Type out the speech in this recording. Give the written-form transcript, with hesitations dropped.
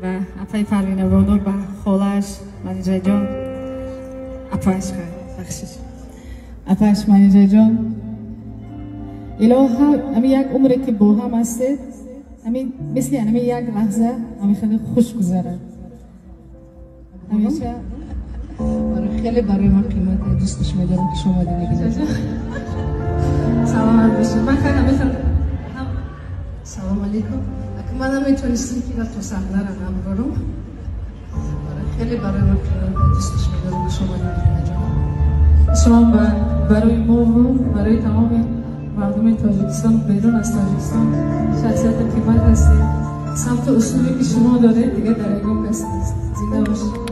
Ба апаи Парвина Бону, ба холааш Манижаҷон, апааш, бахшиш, апааш Манижаҷон, илоҳа, ҳамин як умре ки бо ҳам ҳастед, ҳамин мисли ҳамин як лаҳза ҳамин хеле хуш гузарад ҳамеша. Хеле барои ман қимат, дӯсташ медорам ки шумо омадед. Саломат бошед. Ман хеле мехоҳам. Салом алейкум. Ман наметонистам ки то саҳнара набарорам. Хеле барои ман қимат, дӯсташ медорам ки шумо омадед. Шумо барои мову барои тамоми мардуми Тоҷикистон, берун аз Тоҷикистон шахсияти қимат ҳастед. Самту услубе ки шумо доред, дигар дар ягон кас нест. Зинда бошед.